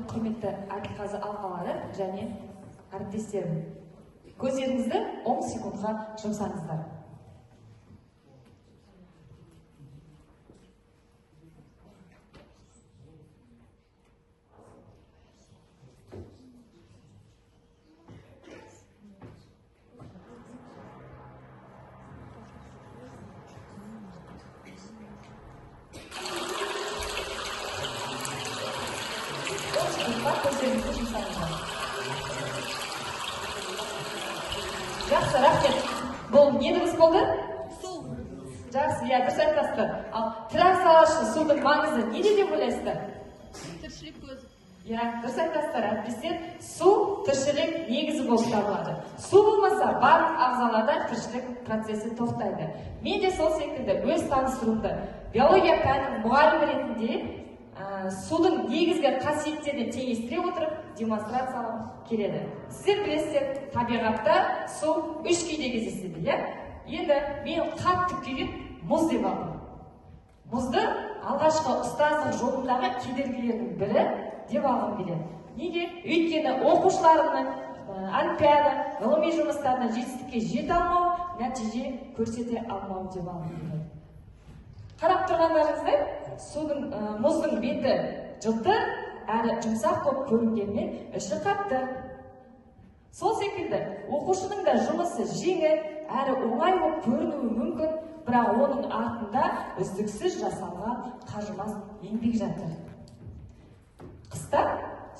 Құрметті Әділқазы алқалары және әріптестерім, көздеріңізді 10 секундқа жұмсаңыздар. Көздеріңізді жұмсаңыздар. Жақсы, рахмет. Бұл не дыбыс болды? Су. Жақсы, иә, дұрыс айтасыздар. Ал тірі ағзалар үшін судың маңызы неде деп ойлайсыздар? Тіршілік көзі. Иә, дұрыс айтасыздар, әріптестер. Су тіршілік негізі болып табылады. Су болмаса, барлық ағзаларда тіршілік процесі тоқтайды. Мен де сол секілді өз таныстыруымды биология пәнінің мұғалімі ретінде судың негізгі қасиеттеріне теңестіре отырып демонстрациялағым келеді. Сіздер білесіздер, табиғатта су үш күйде кездеседі, иә? Енді мен қатты күйін мұз деп алдым. Мұзды алғашқы ұстаздық жолындағы кедергілердің бірі деп алғым келеді. Неге? Өйткені оқушыларымның олимпиада, ғылыми жұмыстарына жетістікке жете алмау, нәтиже көрсете алмау деп алғым келеді. Қарап тұрғандарыңыздай, судың, мұздың беті жылтыр, әрі жұмсақ болып көрінгенмен іші қатты. Сол секілді оқушының да жұмысы жеңіл, әрі оңай болып көрінуі мүмкін, бірақ оның артында үздіксіз жасалған қажымас еңбек жатыр. Қыста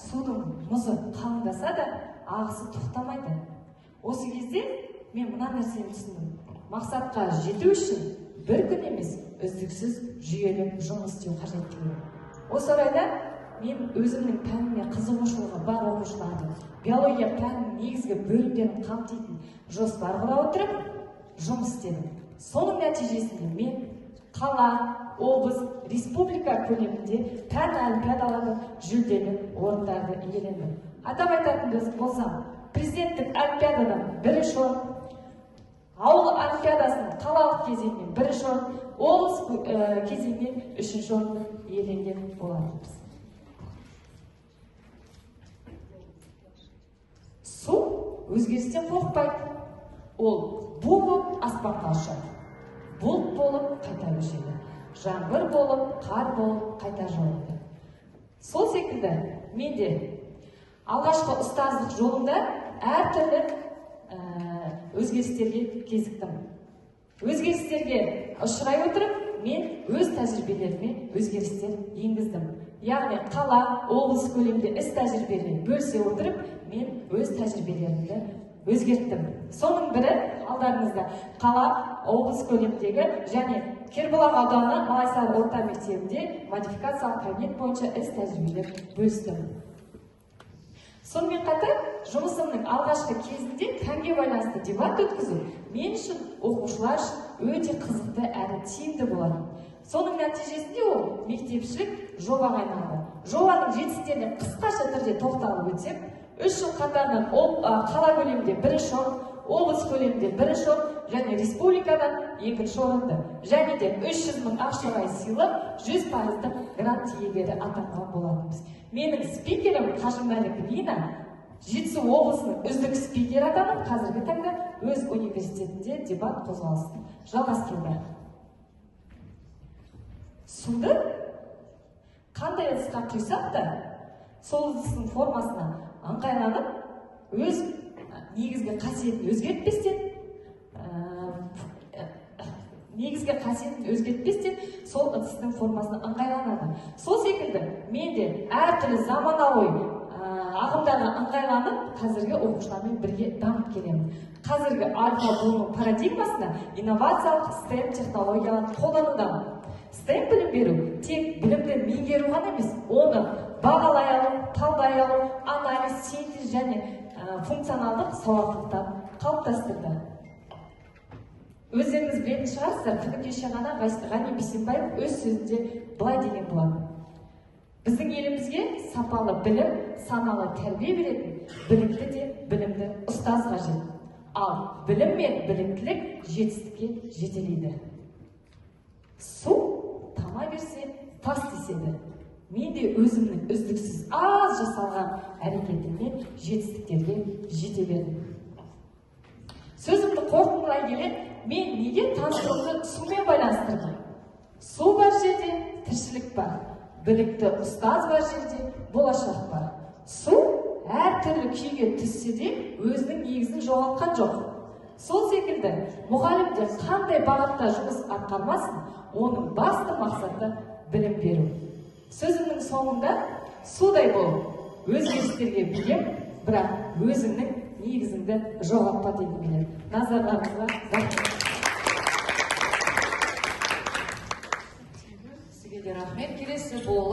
судың мұзы қалыңдаса да ағысы тоқтамайды. Осы кезде мен мына нәрсені түсіндім. Мақсатқа жету үшін бір күн емес, үздіксіз жүйелі жұмыс істеу қажеттігін. Осы орайда мен өзімнің пәніме қызығушылығы бар оқушыларды биология пәнінің негізгі бөлімдерін қамтитын жоспар құра отырып жұмыс істедім. Соның нәтижесінде мен қала, облыс, республика көлемінде пән олимпиадаларының жүлделі орындарды иелендім. Атап айтатын болсам, президенттік олимпиададан бірінші орын, ауыл олимпиадасының қалалық кезеңінен бірінші орын, облыс кезеңінен үшінші орынды иеленген болатынбыз. Су өзгерістен қорықпайды. Ол бу болып аспанға ұшады, бұлт болып қайта көшеді, жаңбыр болып, қар болып қайта жауады. Сол секілді мен де алғашқы ұстаздық жолымда әртүрлі өзгерістерге кезіктім. Өзгерістерге ұшырай отырып, мен өз тәжірибелеріме өзгерістер енгіздім. Яғни қала, облыс көлемінде іс тәжірибелерін бөлісе отырып, мен өз тәжірибелерімді өзгерттім. Соның бірі алдарыңызда қала, облыс көлеміндегі және Кербұлақ ауданы Малайсары орта мектебінде модификациялық кабинет бойынша іс тәжірибелер бөлістім. Сонымен қатар, жұмысымның алғашқы кезінде пәнге байланысты дебат өткізу мен үшін, оқушылар үшін өте қызықты әрі тиімді болатын. Соның нәтижесінде ол мектепшілік жобаға айналды. Жобаның жетістіктеріне қысқаша түрде тоқталып өтсем, 3 жыл қатарынан қала көлемінде бірінші орын, облыс көлемінде бірінші орын және республикадан екінші орынды және де 300 мың ақшалай сыйлық, 100% грант иегері атанған болатынбыз. Менің спикерім Қажымәлік Лина Жетісу облысының үздік спикері атанып, қазіргі таңда өз университетінде дебат қозғалысын жалғастыруда. Суды қандай ыдысқа құйсақ та, сол ыдыстың формасына ыңғайланып, өз негізгі қасиетін өзгертпестен, сол ыдыстың формасына ыңғайланады. Сол секілді мен де әртүрлі заманауи ағымдарға ыңғайланып, қазіргі оқушылармен бірге дамып келемін. Қазіргі альфа буыны парадигмасына инновациялық STEM технологияларын қолданудамын. STEM білім беру тек білімді меңгеру ғана емес, оны бағалай алу, талдай алу, анализ, синтез және функционалдық сауаттылықтан қалыптастырды. Өздеріңіз білетін шығарсыздар, күні кеше ғана Ғани Бейсенбаев өз сөзінде былай деген болатын. Біздің елімізге сапалы білім, саналы тәрбие беретін білікті де білімді ұстаз қажет. Ал білім мен біліктілік жетістікке жетелейді. Су тама берсе тас деседі. Мен де өзімнің үздіксіз аз жасалған әрекетіммен жетістіктерге жете бердім. Сөзімді қорытындылай келе, мен неге таныстыруды сумен байланыстырдым? Су бар жерде тіршілік бар, білікті ұстаз бар жерде болашақ бар. Су әртүрлі күйге түссе де өзінің негізін жоғалтқан жоқ. Сол секілді мұғалім де қандай бағытта жұмыс атқармасын, оның басты мақсаты білім беру. Сөзімнің соңында судай бол, өзгерістерге бейім, бірақ өзіңнің негізіңді жоғалтпа дегім келеді. Назарларыңызға рахмет. Сізге де рахмет. Келесі болып